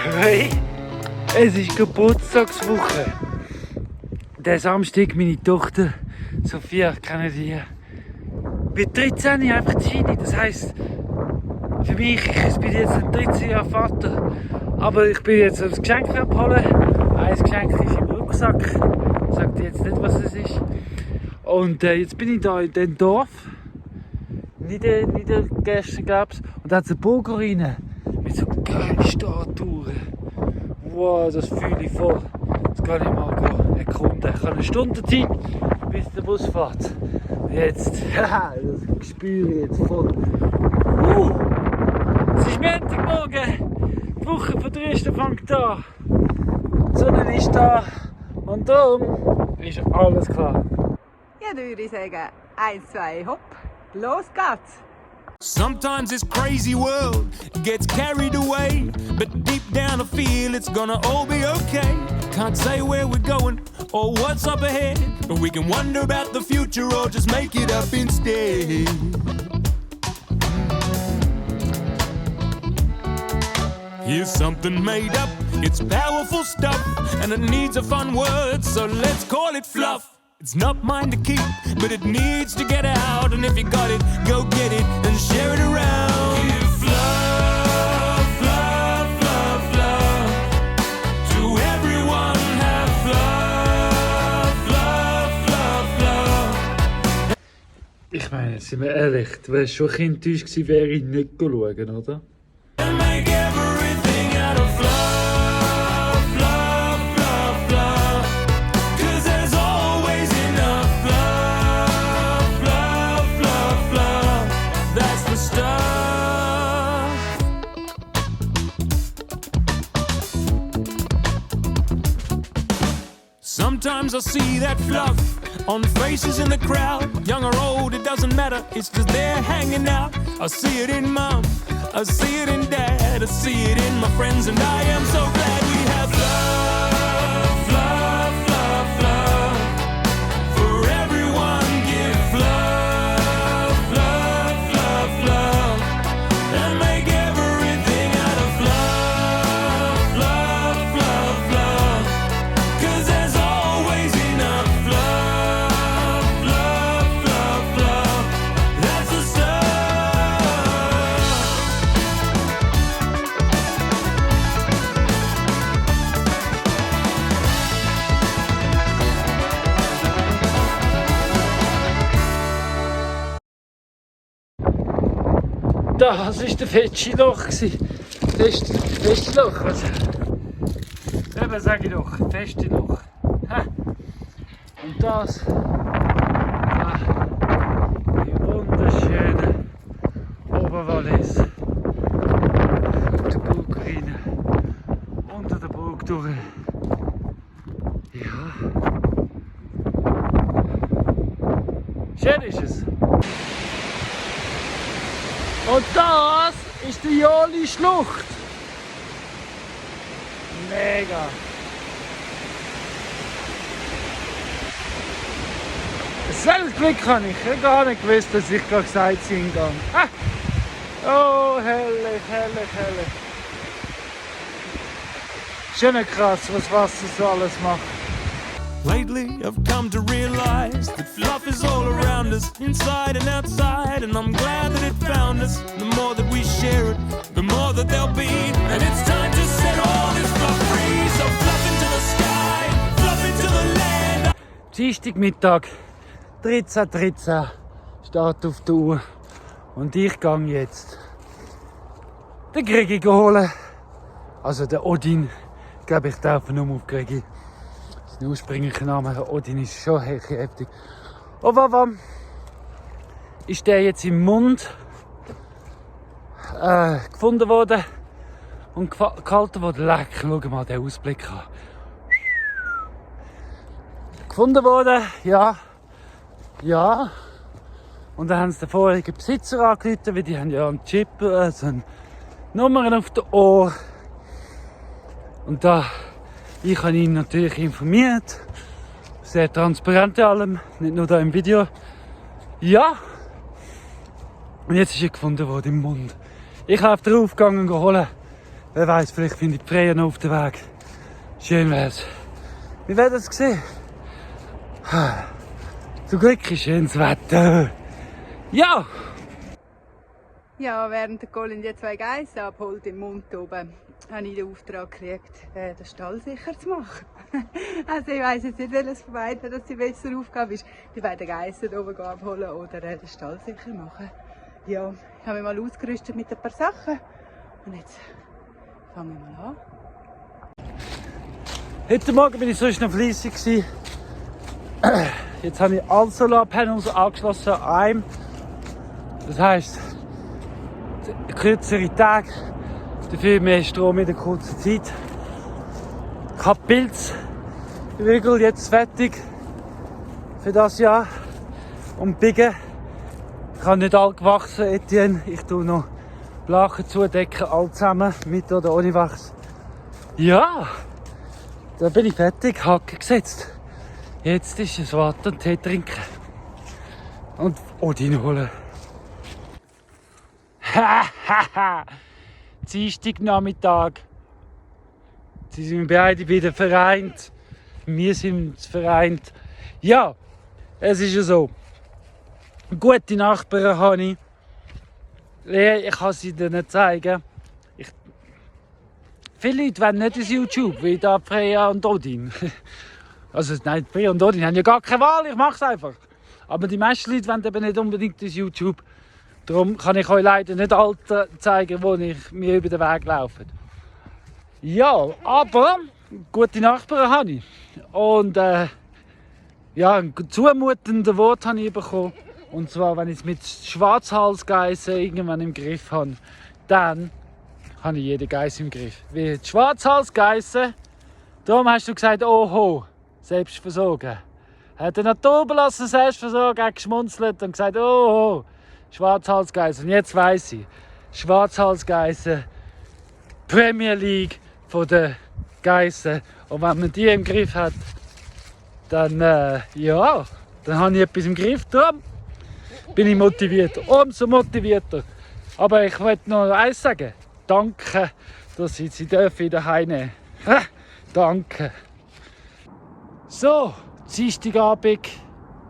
Hey, es ist Geburtstagswoche. Der Samstag, meine Tochter Sophia, kennen die, wird 13 einfach Teenie. Das heisst, für mich, ich bin jetzt ein 13 Jahre Vater, aber ich bin jetzt das Geschenk abholen. Ein Geschenk ist im Rucksack. Ich sage jetzt nicht, was es ist. Und jetzt bin ich da in dem Dorf. Niedergestern, glaube ich. Und da hat es eine Burgerin mit so geilen Statuen. Wow, das fühle ich voll. Jetzt kann ich mal erkunden. Ich habe eine Stunde Zeit, bis der Bus fährt. Jetzt, haha, das spüre ich jetzt voll. Es ist Montagmorgen. Die Woche von der ersten fängt an. Die Sonne ist da. Und darum ist alles klar. Ja, dann würde ich sagen, 1, 2, hopp, los geht's! Sometimes this crazy world gets carried away, but deep down I feel it's gonna all be okay. Can't say where we're going or what's up ahead, but we can wonder about the future or just make it up instead. Here's something made up, it's powerful stuff, and it needs a fun word, so let's call it fluff. It's not mine to keep, but it needs to get out. And if you got it, go get it and share it around. Give fluff, fluff, fluff, fluff to everyone. Have fluff, fluff, fluff, fluff. Ich meine, sind wir ehrlich, du wärst schon enttäuscht gewesen, wäre ich nicht schauen, oder? And make everything out of fluff. Sometimes I see that fluff on faces in the crowd. Young or old, it doesn't matter, it's just they're hanging out. I see it in mom, I see it in dad, I see it in my friends, and I am so glad we have fluff, fluff, fluff, fluff. For everyone, give fluff, fluff, fluff, fluff. And make everything out of fluff, fluff, fluff, fluff. 'Cause there's always enough fluff, fluff, fluff, fluff. That's the stuff. Das war der feste Loch. Feste Loch, also. Eben sage ich doch, feste Loch. Ha. Und das, da, die wunderschöne Oberwallis. Die Burgruine, unter der Burg durch. Ja. Schön ist es. Und das ist die Joli-Schlucht. Mega. Selbst Glück habe ich. Ich habe gar nicht gewusst, dass ich gerade Sightseeing gehe. Ah. Oh, herrlich, herrlich, herrlich. Schön krass, was Wasser so alles macht. Lately, I've come to realize that fluff is all around us, inside and outside, and I'm glad that it found us. The more that we share it, the more that there'll be. And it's time to set all this fluff free. So fluff into the sky, fluff into the land. Dienstagmittag, 13:13 steht auf der Uhr. Und ich gehe jetzt den Gregi holen. Also den Odin. Ich glaube, ich darf nur auf Gregi. Der ursprüngliche Name Odin ist schon heftig. Aber ist der jetzt im Mund gefunden worden und gehalten worden. Leck, schau mal den Ausblick an. Gefunden worden, ja. Ja. Und dann haben sie den vorigen Besitzer angerufen, weil die haben ja einen Chip, also eine Nummer auf dem Ohr. Und da, ich habe ihn natürlich informiert. Sehr transparent in allem, nicht nur da im Video. Ja. Und jetzt ist er gefunden worden im Mund. Ich habe drauf gegangen und holen Wer weiß, vielleicht finde ich die Freya noch auf den Weg. Schön wär's. Wir werden es sehen. Zum Glück ist schönes Wetter. Ja! Ja, während der Colin die 2 Geissen abholt im Mund oben, habe ich den Auftrag gekriegt, den Stall sicher zu machen. Also ich weiss jetzt nicht, welches von beiden dass die bessere Aufgabe ist. Die beiden Geissen oben abholen oder den Stall sicher machen. Ja, ich habe mich mal ausgerüstet mit ein paar Sachen und jetzt fangen wir mal an. Heute Morgen bin ich sonst noch fleissig gewesen. Jetzt habe ich alle Solarpanels angeschlossen an einem. Das heisst, kürzere Tage, dafür mehr Strom in der kurzen Zeit. Ich habe Pilzhügel jetzt fertig für das Jahr. Und Biegen. Ich habe nicht all gewachsen, Etienne. Ich tue noch Blachen zudecken, all zusammen, mit oder ohne Wachs. Ja, da bin ich fertig, Haken gesetzt. Jetzt ist es warten und Tee trinken. Und Odin holen. Hahaha! Dienstagnachmittag. Sie sind beide wieder vereint. Wir sind vereint. Ja, es ist ja so. Gute Nachbarn habe ich. Ich kann sie dir nicht zeigen. Viele Leute wollen nicht ins YouTube, wie da Freya und Odin. Also nein, Freya und Odin haben ja gar keine Wahl, ich mache es einfach. Aber die meisten Leute wollen eben nicht unbedingt ins YouTube. Darum kann ich euch leider nicht alle zeigen, wo ich mir über den Weg laufe. Ja, aber gute Nachbarn habe ich. Und ja, ein zumutendes Wort habe ich bekommen. Und zwar, wenn ich es mit Schwarzhalsgeissen irgendwann im Griff habe, dann habe ich jeden Geiss im Griff. Wie die Schwarzhalsgeissen, darum hast du gesagt, oho, Selbstversorgen. Hat der Naturbelassen Selbstversorgen geschmunzelt und gesagt, oho, Schwarzhalsgeissen. Und jetzt weiss ich, Schwarzhalsgeissen, Premier League von den Geissen. Und wenn man die im Griff hat, dann, ja, dann habe ich etwas im Griff. Darum bin ich motiviert, umso motivierter. Aber ich möchte noch eins sagen. Danke, dass ich sie daheim nehmen dürfen. Danke. So, Dienstagabend.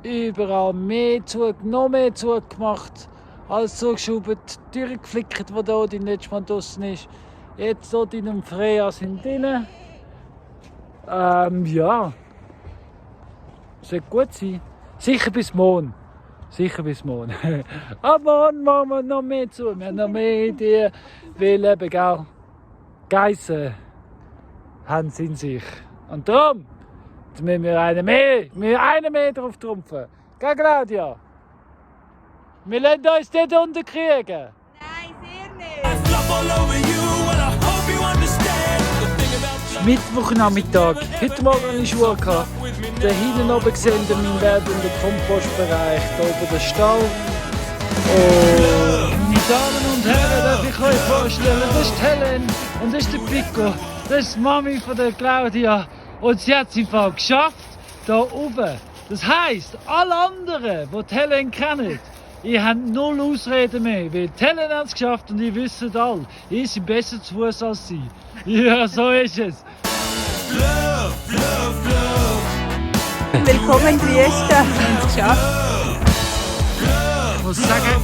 Überall noch mehr zugemacht. Alles zugeschoben, Türen geflickt, wo da die letzte Mal draussen ist. Jetzt dort in dem Freya sind drinnen. Ja. Sollte gut sein. Sicher bis morgen. Sicher bis morgen. Aber morgen machen wir noch mehr zu. Wir haben noch mehr Ideen. Weil eben, gell, Geissen haben es in sich. Und darum müssen wir einen mehr drauf trumpfen. Gell, Claudia? Wir lassen uns nicht unterkriegen. Nein, sehr nicht! Es ist Mittwochnachmittag. Heute Morgen hatte ich Schule. Da hinten oben sehen wir meinen werdenden Kompostbereich, hier oben der Stall. Und meine Damen und Herren, darf ich euch vorstellen, das ist Helen und das ist der Pico. Das ist die Mami von der Claudia. Und sie hat es im Fall geschafft, hier oben. Das heisst, alle anderen, die Helen kennen, ihr habt null Ausreden mehr. Weil die Helen hat es geschafft und ihr wisst alle, ihr seid besser zu Fuß als sie. Ja, so ist es. Love, love, love. Willkommen, Trieste. Wir haben es geschafft. Ich muss sagen,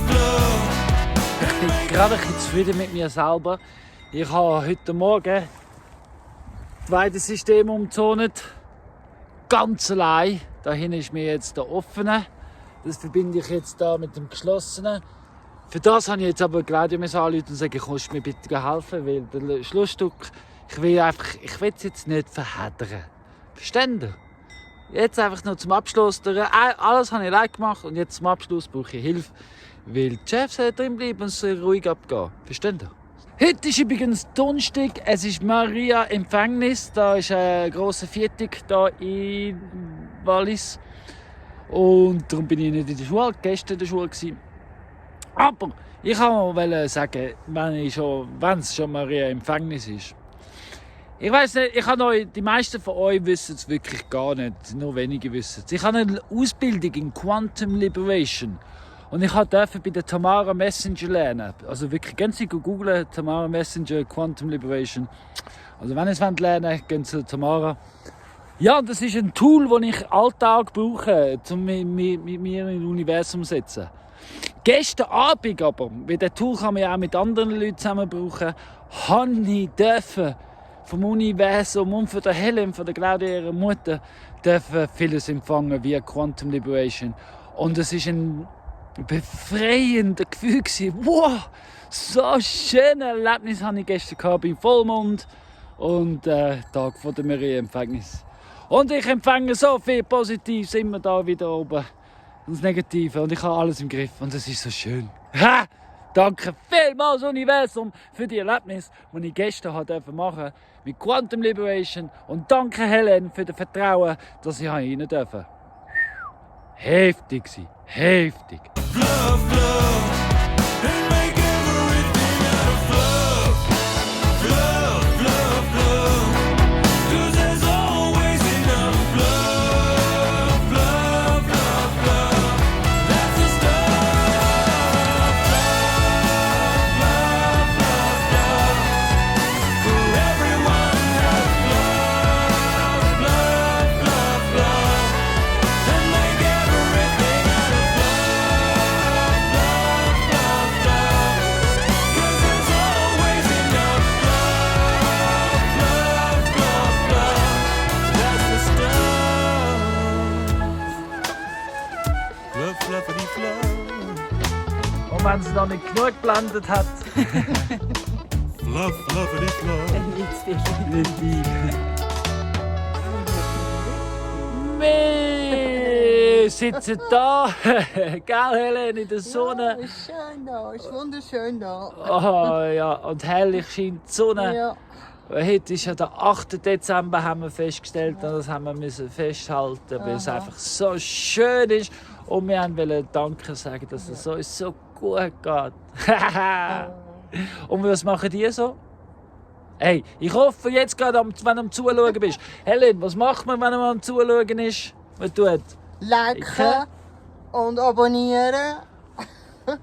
ich bin gerade ein bisschen zufrieden mit mir selber. Ich habe heute Morgen beide Systeme umgezont. Ganz allein. Da hinten ist mir jetzt der offene. Das verbinde ich jetzt da mit dem geschlossenen. Für das habe ich jetzt aber Claudia anrufen und sagen, kannst du mir bitte helfen? Weil der Schlussstück, ich will es jetzt nicht verheddern. Verstehen Sie? Jetzt einfach noch zum Abschluss. Alles habe ich allein gemacht und jetzt zum Abschluss brauche ich Hilfe. Weil die Chefs drin bleiben und es ruhig abgehen. Verstehen Sie? Heute ist übrigens Donnerstag. Es ist Maria Empfängnis. Da ist ein grosser Viertag hier in Wallis. Und darum bin ich nicht in der Schule. Gestern in der Schule gewesen. Aber ich wollte sagen, wenn es schon Maria Empfängnis ist. Ich weiss nicht, die meisten von euch wissen es wirklich gar nicht, nur wenige wissen es. Ich habe eine Ausbildung in Quantum Liberation. Und ich durfte bei der Tamara Messenger lernen. Also wirklich, gehen Sie googlen, Tamara Messenger, Quantum Liberation. Also wenn Sie es lernen wollt, gehen Sie zu Tamara. Ja, das ist ein Tool, das ich alltag brauche, um mit mir im Universum zu setzen. Gestern Abend aber, weil das Tool kann man ja auch mit anderen Leuten zusammen brauchen, durfte vom Universum und von der Helen, von der Claudia, ihrer Mutter, vieles empfangen wie Quantum Liberation. Und es war ein befreiendes Gefühl. Wow, so ein schönes Erlebnis hatte ich gestern beim Vollmond und Tag von der Marie-Empfängnis. Und ich empfange so viel Positives immer da wieder oben. Das Negative. Und ich habe alles im Griff. Und es ist so schön. Ha! Danke vielmals, Universum, für die Erlebnis, die ich gestern machen durfte mit Quantum Liberation. Und danke, Helen, für das Vertrauen, dass ich rein durfte. Heftig war. Heftig. Love, love, and make everything out of love. Love, love, love, 'cause there's always enough love, love, love, love. That's the stuff. Love, love, love, love. For everyone has love, love, love, love, and make everything out of love, love, love, love. 'Cause there's always enough love, love, love, love. That's the stuff. Love, fluffity, fluff. Und wenn es noch nicht genug geblendet hat, Fluff, fluffity, fluff. wir sitzen da, gell Helen, in der Sonne. Ja, ist schön da, ist wunderschön da. Oh, ja, und herrlich scheint die Sonne. Ja. Heute ist ja der 8. Dezember, haben wir festgestellt, und das haben wir müssen festhalten, weil es einfach so schön ist. Und wir wollten Danke sagen, dass es uns so gut geht. Und was machen die so? Hey, ich hoffe jetzt gerade, wenn du am Zuschauen bist. Helen, was macht man, wenn man am Zuschauen ist? Was tut? Liken und abonnieren,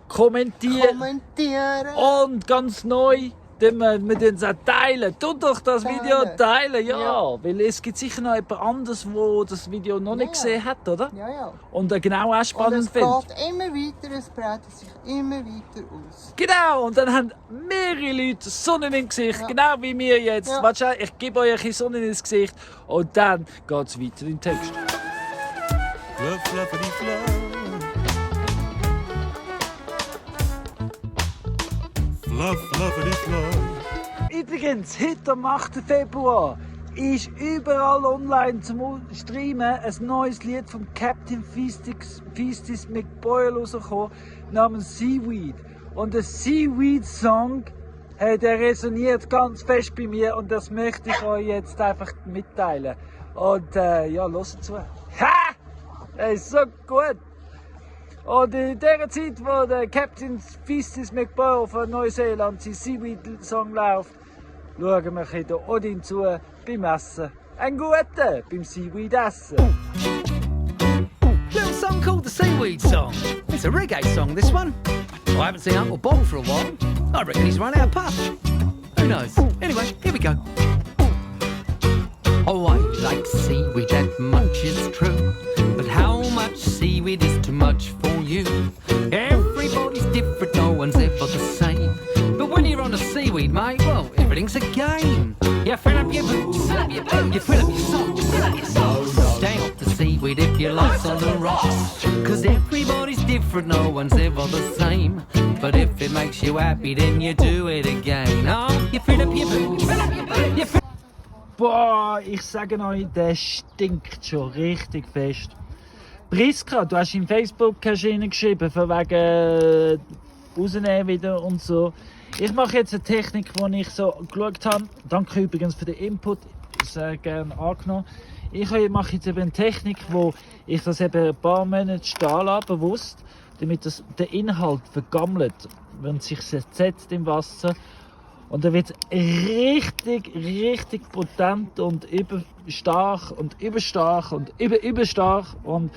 Kommentieren. kommentieren. Und ganz neu, wir tun es auch teilen. Tu doch das Video teilen, ja. Weil es gibt sicher noch jemand anderes, der das Video noch nicht gesehen hat, oder? Ja, ja. Und genau auch Und spannend es findet. geht immer weiter, es breitet sich immer weiter aus. Genau, und dann haben mehrere Leute Sonne im Gesicht, genau wie wir jetzt. Ja. Warte, ich gebe euch ein bisschen Sonne ins Gesicht und dann geht es weiter im Text. Love, fluffity, fluff. Fluff, fluffity, fluff. Übrigens, heute am 8. Februar ist überall online zum Streamen ein neues Lied von Captain Feastis McBoyle rausgekommen, namens Seaweed. Und der Seaweed-Song, der resoniert ganz fest bei mir und das möchte ich euch jetzt einfach mitteilen. Und ja, hört zu. Ha! Er ist so gut! Und in der Zeit, wo der Captain Feastis McBoyle von Neuseeland sein Seaweed-Song läuft, schauen wir der Odin zu beim Essen. Einen guten beim Seaweed-Essen. Little song called the Seaweed Song. It's a reggae song, this one. I haven't seen Uncle Bob for a while. I reckon he's run out of puff. Who knows? Anyway, here we go. Oh, I like seaweed, that much is true. But how much seaweed is too much for you? Everybody's different, no one's ever the same. But when you're on the seaweed, mate, well, everything's a game. You fill up your boots, fill up your boots, you fill up your socks, fill up your socks. Stay off the seaweed if you're lost on the rocks. 'Cause everybody's different, no one's ever the same. But if it makes you happy, then you do it again. Oh, you fill up your boots, fill up your boots, you fill. Boah, ich sage euch, der stinkt schon richtig fest. Priska, du hast in Facebook geschrieben, von wegen rausnehmen wieder und so. Ich mache jetzt eine Technik, die ich so geschaut habe. Danke übrigens für den Input, sehr gerne angenommen. Ich mache jetzt eben eine Technik, wo ich das eben ein paar Monate stehen lasse, bewusst, damit der Inhalt vergammelt, wenn es sich setzt im Wasser. Und dann wird es richtig potent und überstark und überstark und überstark. Und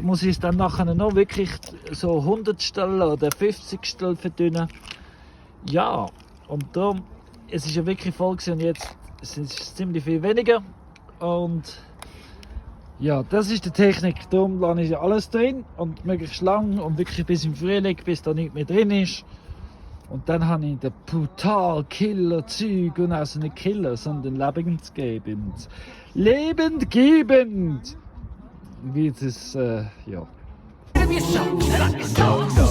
muss ich es dann nachher noch wirklich so 100stel oder 50stel verdünnen. Ja, und darum, es ist ja wirklich voll gewesen und jetzt sind es ziemlich viel weniger. Und ja, das ist die Technik. Darum lasse ich alles drin und möglichst lang und wirklich bis im Frühling, bis da nichts mehr drin ist. Und dann habe ich den brutal Killer-Zeug und also nicht Killer, sondern lebensgebend. Lebendgebend! Wie das, ja.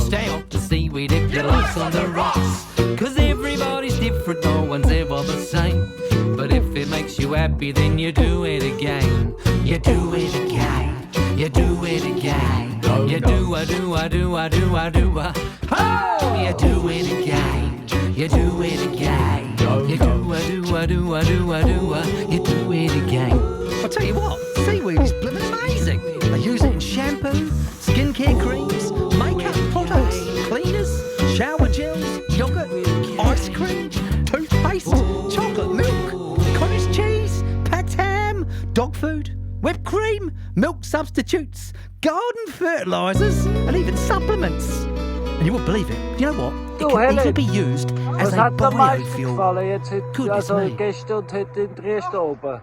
Stay up to seaweed if you're lost on the rocks. Cause everybody's different, no one's ever the same. But if it makes you happy, then you do it again. You do it again. You do it again. You do, I do, I do, I do, I do, oh! You do it again. You do it again. You do, I do, I do, I do, I do, you do it again. I'll tell you what, seaweed is blooming amazing. They use it in shampoo, skincare creams, makeup products, cleaners, shower gels, yogurt, ice cream, toothpaste, chocolate milk, cottage cheese, packed ham, dog food, whipped cream, milk substitutes, garden fertilisers, and even supplements. And you won't believe it. You know what? It can even be used as a biofuel. Jetzt heute, Goodness also me. gestern und heute in Dresden oben?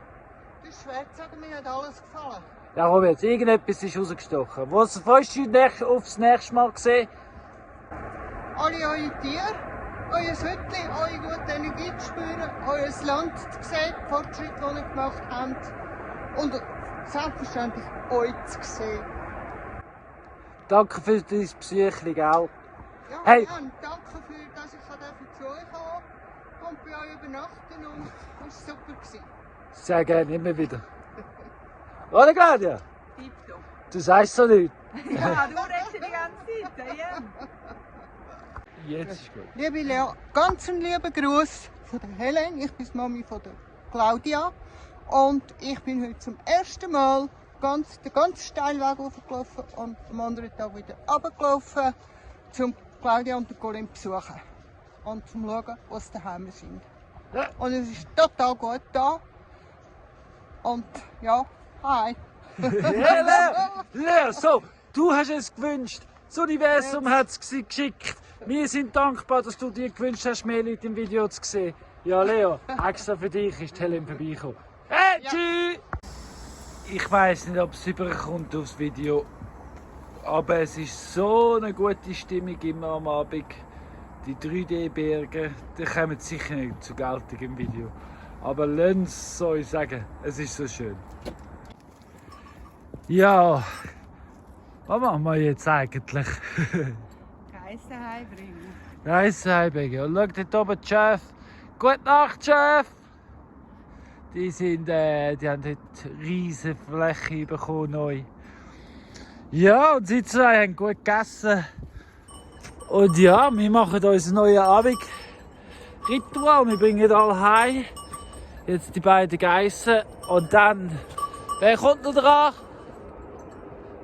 Das Schwätze hat mir nicht alles gefallen. Ja, komm jetzt, irgendetwas ist rausgestochen. Was hast du aufs nächste Mal gesehen? Alle eure Tiere, euer Hütchen, eure gute Energie zu spüren, euer Land zu sehen, die Fortschritte, die ihr gemacht habt. Und selbstverständlich euch zu sehen. Danke für dein Besuchchen, gell? Ja, Hey. ja, und danke für, dass ich zu euch kommen und bei euch übernachten und es war super. Sehr gerne, immer wieder. Oder Claudia? Tipptopp. Du sagst so nicht. Ja, du redest die ganze Zeit, ja. Jetzt ist gut. Liebe Lea, ganz einen lieben Gruß von der Helen. Ich bin die Mami von der Claudia. Und ich bin heute zum ersten Mal den ganzen Steilweg hochgelaufen und am anderen Tag wieder runtergelaufen, um Claudia und den Colin zu besuchen. Und zum schauen, was daheim sind. Ja. Und es ist total gut da. Und ja, hi. Ja, Lea, so, du hast es gewünscht. Das Universum hat es geschickt. Wir sind dankbar, dass du dir gewünscht hast, mehr Leute im Video zu sehen. Ja, Leo, extra für dich ist Helen vorbeigekommen. Hey, tschüss! Ich weiss nicht, ob es überkommt aufs Video, aber es ist so eine gute Stimmung immer am Abend. Die 3D-Berge, die kommen sicher nicht zu Geltung im Video. Aber lasst es euch sagen, es ist so schön. Ja, was machen wir jetzt eigentlich? Geissen heimbringen. Geissen heimbringen. Und schau dort oben, die Chef. Gute Nacht, Chef! Die haben heute riesige Fläche bekommen neu. Ja, und sie zwei haben gut gegessen. Und ja, wir machen uns ein neues Abendritual. Wir bringen alle heim. Jetzt die beiden Geissen. Und dann, wer kommt noch dran?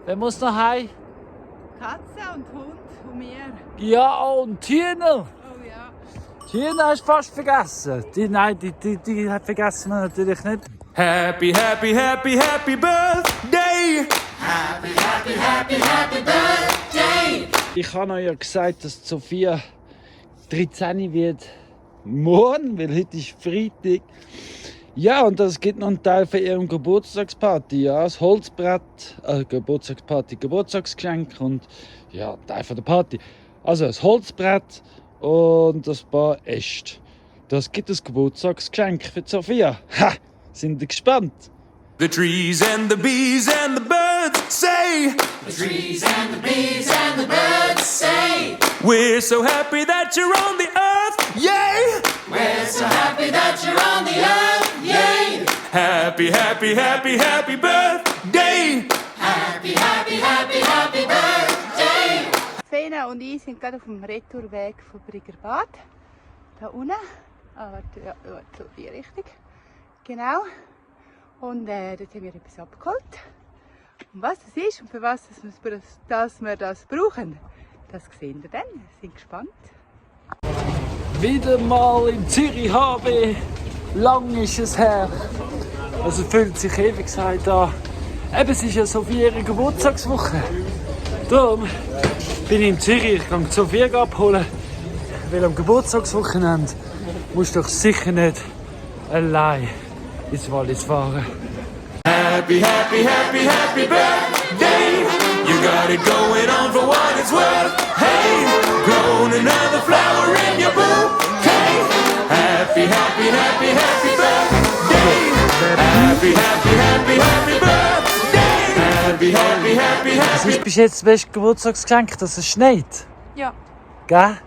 Wer muss noch heim? Katze und Hund und mir. Ja, und die Hühner. Oh ja. Die Hühner hast du fast vergessen. Die vergessen wir natürlich nicht. Happy, happy, happy, happy birthday! Ich habe euch ja gesagt, dass Sophia 13 wird morgen, weil heute ist Freitag. Ja, und es gibt noch einen Teil von ihrem Geburtstagsparty. Ja, das Holzbrett, Geburtstagsgeschenk und ja, Teil von der Party. Also das Holzbrett und das paar Äste. Das gibt das Geburtstagsgeschenk für Sophia. Ha! Sind ihr gespannt? The trees and the bees and the birds say, The trees and the bees and the birds say, we're so happy that you're on the earth, yay! we're so happy that you're on the earth, yay! Happy, happy, happy, happy birthday! Happy, happy, happy, happy birthday! Sena und ich sind gerade auf dem Retourweg von Briggerbad. Da unten. Ah, warte, ja, so die Richtung. Genau. Und dort haben wir etwas abgeholt. Und was das ist und für was dass wir das brauchen, das sehen wir dann. Sind gespannt. Wieder mal in Zürich HB. Lang ist es her. Also fühlt sich ewig gesagt an. Eben, es ist ja Sophia ihre Geburtstagswoche. Darum bin ich in Zürich. Ich kann Sophia abholen. Weil am Geburtstagswochenende musst du doch sicher nicht allein ins Wallis fahren. Happy, happy, happy, happy birthday. You got it going on for what it's worth. Hey, grown another flower in your bouquet. Happy, happy, happy, happy birthday. Happy, happy, happy, happy birthday. Happy, happy, happy, Was happy. ist bis jetzt das beste Geburtstagsgeschenk, dass es schneit? Ja. Gell?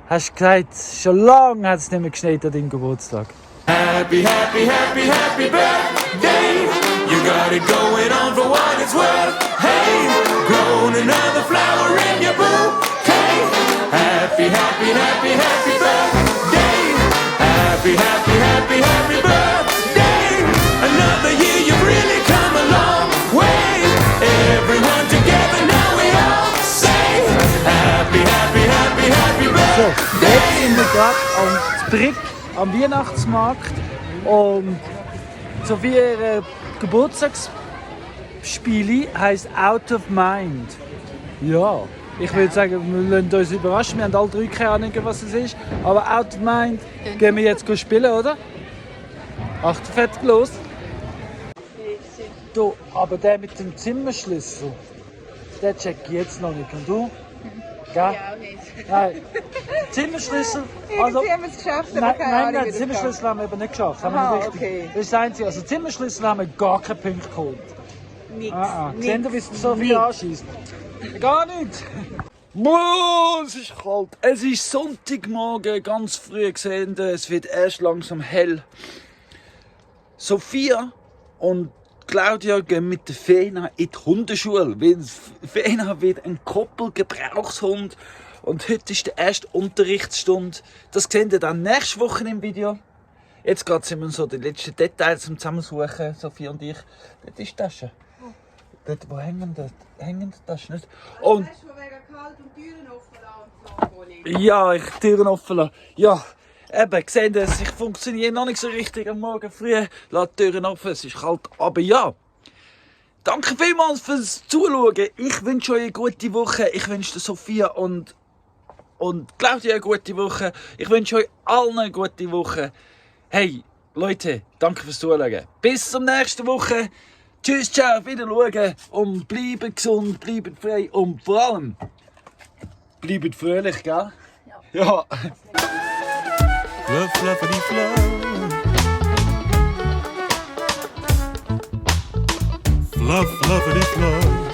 Hast du gesagt, schon lange hat es nicht mehr geschneit an deinem Geburtstag. Happy, happy, happy, happy birthday. You got it going on for what it's worth. Hey, grown another flower in your bouquet. Happy, happy, happy, happy birthday. Happy, happy, happy, happy birthday. Another year you've really come a long way. Everyone together now we all say happy, happy, happy, happy So, birthday. jetzt sind wir gerade am Trick am Weihnachtsmarkt und Sophia ihre Geburtstagsspiele heisst Out of Mind. Ja, ich würde sagen, wir lassen uns überraschen. Wir haben alle drei keine Ahnung, was es ist. Aber Out of Mind gehen wir jetzt spielen, oder? Achtung, fertig, los. Du, aber der mit dem Zimmerschlüssel, den check ich jetzt noch nicht. Und du? Gell? Ja, nicht. Nein. Der Zimmerschlüssel. Also, Irgendwie haben wir es geschafft, aber nein, keine nein, Ahnung, nein, wie den das Zimmerschlüssel haben wir eben nicht geschafft. Haben wir Aha, nicht richtig. okay. Das ist das Einzige. Also, Zimmerschlüssel haben wir gar keinen Punkt geholt. Nix. Seht ihr, wie es so viel anschießt? Gar nicht! Boah, es ist kalt. Es ist Sonntagmorgen, ganz früh gesehen. Es wird erst langsam hell. Sophia und Claudia gehen mit der Fena in die Hundeschule. Weil Fena wird ein Koppelgebrauchshund. Und heute ist die erste Unterrichtsstunde. Das seht ihr dann nächste Woche im Video. Jetzt geht es immer so die letzten Details zum Zusammensuchen, Sophia und ich. Dort ist die Tasche. Dort, wo hängen die Taschen nicht? Und Weißt du, wegen kalt und Türen offen lassen? ja, ich Türen offen lassen. Ja, eben, gesehen, ich funktioniere noch nicht so richtig am Morgen früh. Lass die Türen offen, es ist kalt. Aber ja, danke vielmals fürs Zuschauen. Ich wünsche euch eine gute Woche. Ich wünsche Sophia und Claudia eine gute Woche. Ich wünsche euch allen eine gute Woche. Hey, Leute, danke fürs Zuschauen. Bis zur nächsten Woche. Tschüss, ciao, wieder schauen. Und bleibt gesund, bleibt frei und vor allem bleibt fröhlich, gell? Ja. Fluff, fluffity, fluff. Fluff, fluffity, fluff.